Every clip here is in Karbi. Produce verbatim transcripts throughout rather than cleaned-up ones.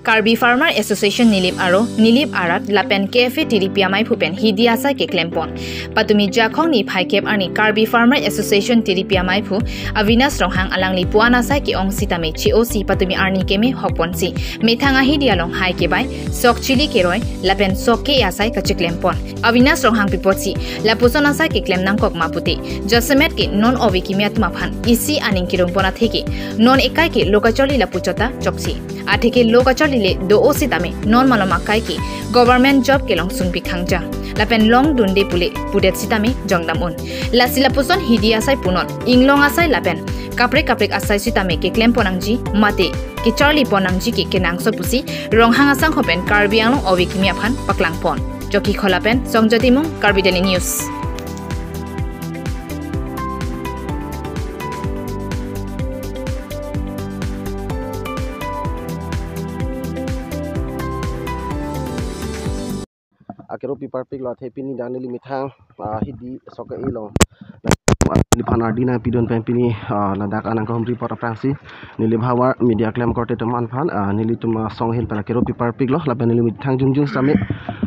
Karbi Farmer Association Nilip aro Nilip arat lapen K F A T D P amaiphu pen hidi asai keklempon. Patumi Jakhong niphai kep arni Karbi Farmer Association T D P amaiphu Avinash Ronghang alangli puan asai ke-ong sitame che-o si patumi arni keme hokponsi methang ahidi along hai kebai, sok chili keroi lapen sok ke asai kachiklempon. Avinash Ronghang pi apotsi lapuson asai keklem nangkok ma pute, jasemet ke non ove kimi atum aphan isi aning kirungpon atheke non ekai ke lo kacharli lapu chot ta chokche. Atheke lo kacharli le do-o sitame non malom akai ke government job kelong sunpi khangjang lapen longdunde pule pudet sitame jongdam un. Lasi lapuson hidi asai punon inglong asai lapen kaprek kaprek asai sitame keklempon nangji mate kecharlipon nangji ke kenangsot pusi Ronghang asangho pen Karbi Anglong ove kimi aphan paklangpon. Chokihola pen Songjot Timung, Karbi Daily News. Akero pi parpik lo athe pini dak neli methang, ah, hidi sok ke-e lo. Neliphan ardi nangpidun pen pini, ah, ladak anang kahumri apot aphrangsi Nilip ahavar media klem korte atum aphan, ah, nelitum, ah, song ahin pen akero pi parpik lo lapen neli methang jongjong sitame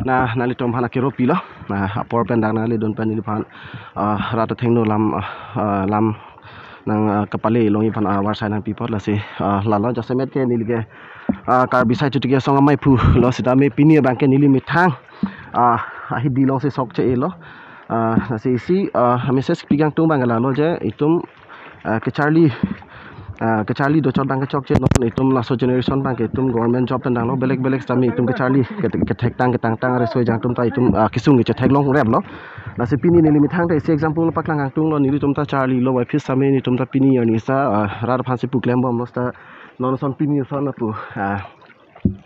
na nanglitum aphan akero pilo. Na apor pen dak nangledun pen neliphan, ah, rat athengno lam, ah, ah, lam nang, ah, kapale longji aphan, ah, avarsai nangpi apot lasi, ah, lalo jasemet ke neli ke, ah, Karbi side chuti ke song amaiphu lo sitame pini abang ke neli methang, ah, ahidi alongsi sok che-e lo. Ah, lasi isi, ah, message pi kangtung abang lalo je itum, ah, kecharli, ah, kecharli do chot abang ke chokche non itum laso generation abang ke itum government job tendang lo belek belek sitame itum kecharli ke, kethektang ketangtang resoi jang atum ta itum, ah, kesung ke chetheklong rep lo. Lasi pini neli methang ta isi example paklang kangtung lo, nelitum ta charli lo, wai phis sitame nelitum ta pini arni sa, ah, rat aphansi pu klembom lo seta non ason pini ason lapu, ah,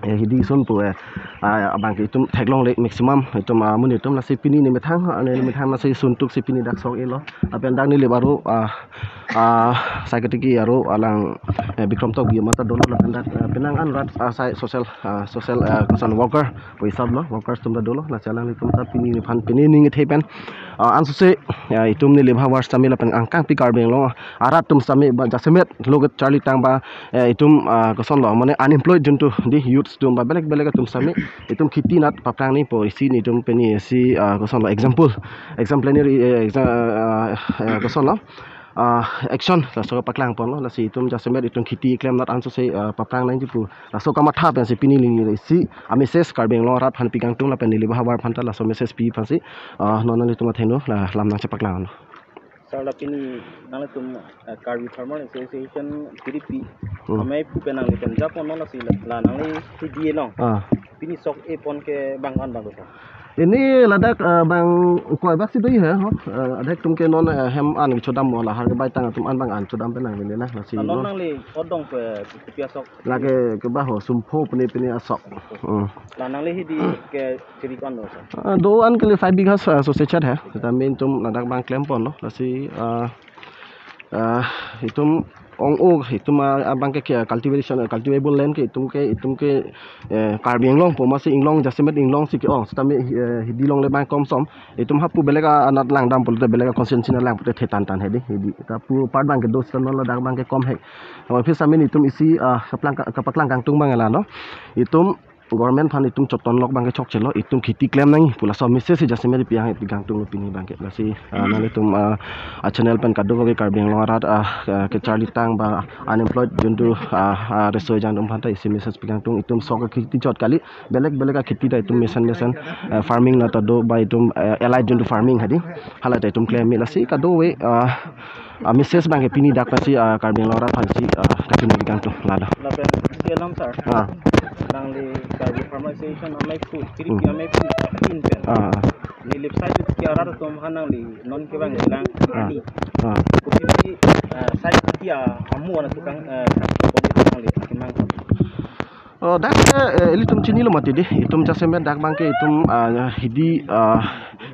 eh, hidi sun pu, eh, ah, abang ke itum theklongle maximum itum, ah, amonit atum lasi pini neli methang, ah, neli methang lasi suntuk si pini dak sok-e lo. Lapen dak Nilip aro, ah, ah, sai ketiki aro alang, eh, Bikrom Tokbi amat ta dolo lapen dak, ah, penang an rat, ah, sai social, ah, social, ah, koson worker pu hisap lo, workers atum ta dolo, lasi alanglitum ta pini nephan pini ning ithe pen, ah, ansose, ah, itum Nilip ahavar sitame lapen angkangpi Karbi Anglong arat atum sitame ba jasemet lo kacharlitang ba, eh, itum, ah, koson lo mane unemployed juntu di youths atum ba belek belek atum sitame itum kheti anat paphrang nangpo isi nelitum pini isi, ah, koson lo example, exemplary, eh, exa-, ah, eh, koson lo, ah, action laso paklangpon lo, lasi itum jasemet itum kheti klem anat ansose, ah, paphrang nangji pu laso kamatha pensi pini neli isi amessage Karbi Anglong arat aphan pi kangtung lapen Nilip ahavar aphan ta laso message pi aphansi, ah, non nanglitum athengno la lam nangchepaklang lo. Sir, la pini nanglitum, eh, Karbi Farmer Association T D P, hmm, amaiphu pen nangli pen japon non lasi la, la nangli hidi along. Ah. Pini sok-e pon ke bang an bang dosa. Ini ladak, eh, bang koi bak si do he ho. Eh, adek atum ke non, eh, hem an kechodam mo lahar kebai tang atum an bang an chodam pen nangli le na lasi non lo. Nangli odong ke kopi asok. Lake ke baho sumpho pene pene asok. Hmm. La nangli hidi ke chiri ko-an lo, sir? Ah, do an kali five bighas, ah, so sechat hai. Sitame itum ladak bang klempon lo. Lasi, ah, ah, itum ong-o, itum, ah, abang ke, ke cultivation, ah, cultivable land ke itum ke, itum ke, eh, Karbi Anglong pu masi inglong jasemet inglong si ke-ong. Sitame, eh, hidi along le bang komsom. Itum hapu belek anat langdam pulote belek a constituency anat lang pulote thetan tan hedi. Hidi ta pu part abang ke do sitame ladak abang ke kom he. Wai phis sitame nelitum isi, ah, kaplang, kapaklang kangtung abang lalo. Itum government aphan itum chotonlok abang ke chokchelo, itum kheti klem nangji pu laso message si jasemet pi hang pi kangtung pini abang ke. Lasi, ah, nanglitum, ah, ah, channel pen kadokave Karbi Anglong arat, ah, ah, kecharlitang ba unemployed juntu, ah, ah, resoi jang atum aphan ta isi message pi kangtung, itum sok kheti chot kali, belek belek akheti ta itum mesen mesen, eh, farming la ta do ba itum, eh, allied juntu farming hedi. Hala ta itum klem me lasi kadokave, ah, ah, message abang ke pini dak pensi, ah, Karbi Anglong arat aphansi, ah, kachini pi kangtung lalo. Lapen isi alam, sir. Ah. Nangli Karbi Farmer Association amaiphu, T D P, hmm, amaiphu, pin pen. Ah, ah. Nilip side ke arat atum aphan nangli non kevang lang, ah, ani. Ah. Kopi, ah, side ke amu ana tukang, ah, nangli akemang. Oh, dak, eh, ilitum chinilo mati di. Itum jasemet dak abang ke itum, ah, hidi, ah,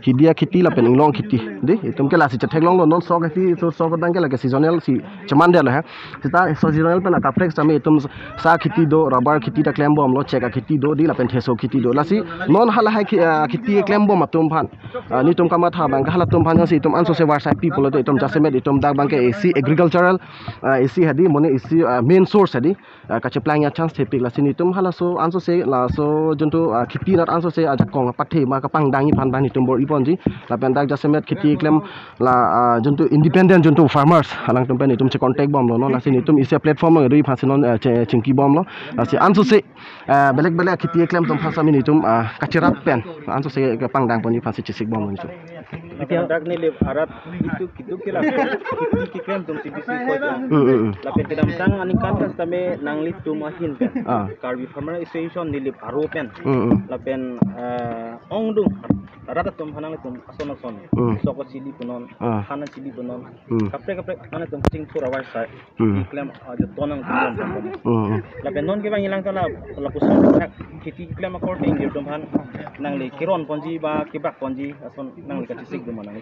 Hidi akheti lapen inglong kheti. Dei, itum ke lasi chetheklonglo, non sok akheti, so sok abang ke lake seasonal si cheman detlo he. Seta so seasonal pen akaprek sitame itum sa kheti do, rubber kheti ta klembomlo, chek akheti do, dei lapen theso kheti do. Lasi non halahai khi-, ah, kheti klembom atum aphan, ah, netum kamatha abang ke halatum aphan jongsi itum ansose varsai pi pulote itum jasemet itum dak abang ke A C agricultural, ah, A C hedi, mane A C, ah, main source hedi, ah, kacheplang a-chance thepik. Lasi netum halaso ansose, laso juntu, ah, kheti nat ansose ajakong apathe ma kapangdangji aphan abang netum bor-iponji. Lapen dak jasemet kheti klem la, ah, juntu independent juntu farmers alangtum pen netum che-contact bomlo non. Lasi netum isi platform nang do aphansi non, ah, che-, chingkibomlo. Lasi ansose, ah, belek belek kheti klem atum aphan sitame netum, ah, kacherap pen ansose kapangdangponji aphansi chesikbomlo netum. Lapen dak neli arat itu itu kila kheti keklem atum si bisi ko ya. Hmm, hmm, hmm. Lapen kedamtang aningkan kan sitame nanglitum ahin pen. Ah. Karbi Farmer Association neli aro pen. Hmm, hmm. Lapen, eh, ongdung arat atum aphan nanglitum ason ason. Hmm. Sok chili punon, Ah. khana chili punon. Hmm. Kaprek kaprek nanglitum chingthur avarsai. Hmm. Kheti klem, ah, joton nang. Hmm, hmm. Lapen non ke bang ilang tala lapuson kheti klem akor te ingjir atum aphan nangli keronponji ba kebakponji ason nangli kachesik doma nangli.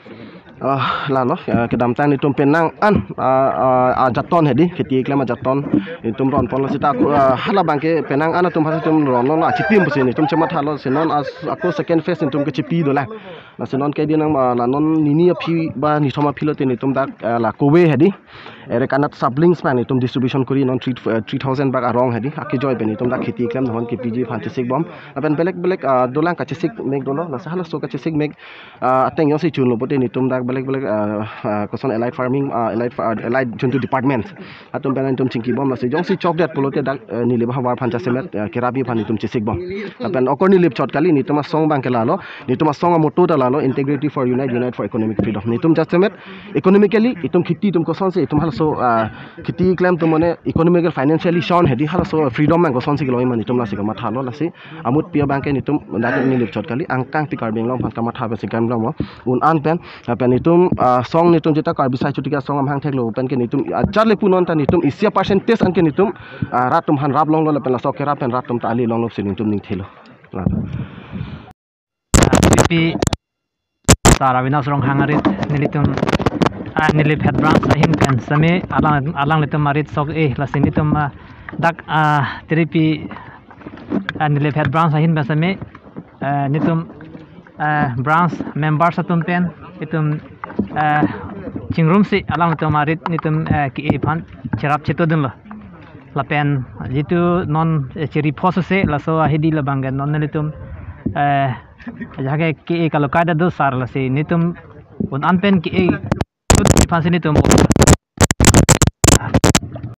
Ah, lalo, ah, kedamtang netum penang an, ah, ah, ajaton hedi, kheti klem ajaton netum ronponlo seta, ah, hala abang ke penang an atum aphansi netum ronlo, achitim pusi netum chemathalo, si non as-, ako second phase netum kechipi dolang. Lasi non ke di nang, ah, la non nini aphi ba nithom aphi lote netum dak, ah, la Kowe hedi, Erekanat sub links pen netum distribution kori non three, eh, three thousand bag arong hedi, akejoi pen netum dak kheti klem non kepiji aphan chesikbom. Lapen belek belek, ah, dolang kachesik mek dolo, lasi halaso kachesik mek, ah, ateng jongsi chunlo pulote netum dak belek belek, ah, ah, koson allied farming, ah, allied fa-, allied juntu department atum pen netum chingkibom, lasi jongsi chokdet pulote dak, eh, nilip ahavar aphan jasemet, eh, kerapji aphan netum chesikbom. Lapen okor nilip chot kali, netum asong abang ke lalo, netum asong amotto ta lalo, Integrity for Unite, Unite for Economic Freedom. Netum jasemet economically itum kheti atum kosonsi itum halaso, ah, kheti klem atum mane economical financially sound hedi, halaso freedom nang kosonsi kelongji ma netum lasi kamathalo, lasi amut pi abang ke netum dak nilip chot kali, angkang pi Karbi Anglong aphan kamatha pensi klemlonglo un an pen. Lapen netum, ah, song netum jeta Karbi Sai Chuti Asong amahang theklo pen ke netum, ah, charli punon ta netum isi a-percentage an ke netum, ah, rat atum aphan raplonglo lapen laso kerap pen rat atum ta ali longlo pusi netum ning thelo. Lalo. Ah, T D P Sar Avinash Ronghang arit nelitum, ah, Nilip Head Branch ahin pen sitame alang, alanglitum arit sok-e, lasi netum, ah, dak, ah, T D P, ah, Nilip Head Branch ahin pen sitame, ah, netum, ah, branch members atum pen itum, ah, chingrumsi alanglitum arit netum, ah, ke-e aphan cherap chetodunlo. Lapen jitu non, eh, chiri phos ase, laso ahidi labang ke non nelitum, eh, jake ke-e kalokai ta do sar, lasi netum un an pen ke-e tut aphansi netum